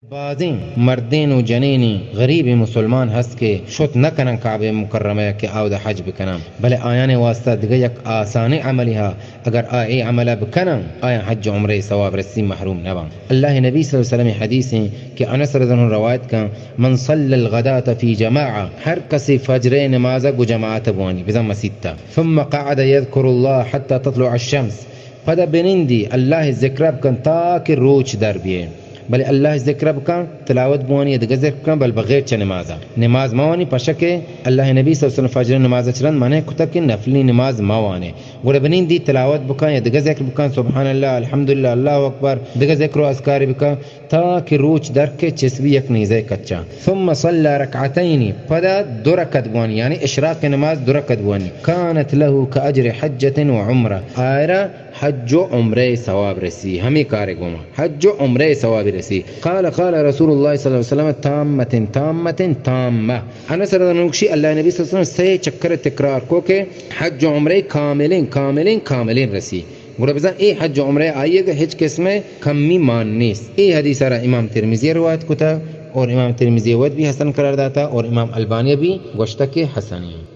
بازیں مردین و جنینی غریبیں مسلمان ہست کہ شت نہ کنن کعبہ مکرمہ کہ آودا حج بکنن، بلے آیانی واسطہ دگہ یک آسانیں عملی ہا، اگر آ اے عملہ بکنن، آیاں حج و عمرہ ثواب رسی، محروم نہ بن۔ اللہ نبی صلی اللہ علیہ وسلم حدیث ہیں کہ انس رضی اللہ عنہ روایت کن، من صلی الغداة فی جماعہ، ہر کسی فجر نماز گو جماعت بوانی، بزن مسیت تا، ثم قعد یذکر اللہ حتی تطلع الشمس، پدا بنندی اللہ ذکر بکن تا کہ روچ در بیئے۔ بلے اللہ ذکر بکن، تلاوت بوانی یا دگہ ذکر بکن، بل بغیر چہ نمازا۔ نماز موانی، پشکے اللہ نبی صلی اللہ علیہ وسلم فجر نماز چرند منع کتا کہ نفلی نماز موانے۔ گڑا بنندی تلاوت بکن یا دگہ ذکر بکن، سبحان اللہ، الحمدللہ، اللہ اکبر، دگہ ذکر و اذکار بکن، تا کہ روچ در کے چس بی یک نیزے کچا۔ ثم صلی رکعتین، پدا دو رکعت بوانی، یعنی اشراق نماز دو رکعت بوانی۔ کانت لہ کاجر حجۃ و عمرہ، آئرا حج و عمرہ ثواب رسی، ہمیں کارے گوما حج و عمرہ ثواب رسی۔ قال قال رسول اللہ صلی اللہ علیہ وسلم، تامۃ تامۃ تامہ۔ انس رضی اللہ عنہ گوشی، اللہ نبی صلی اللہ علیہ وسلم سے چکر تکرار کو کہ حج و عمرہ کاملیں، کاملیں، کاملیں رسی۔ گڑا بزن اے حج و عمرہ آئیے کہ ہچ قسم کمی مان نیست۔ اے حدیث را امام ترمذی روایت کتا اور امام ترمذی وت بھی حسن قرار داتا اور امام البانی بھی گوشتا کہ حسن ہے۔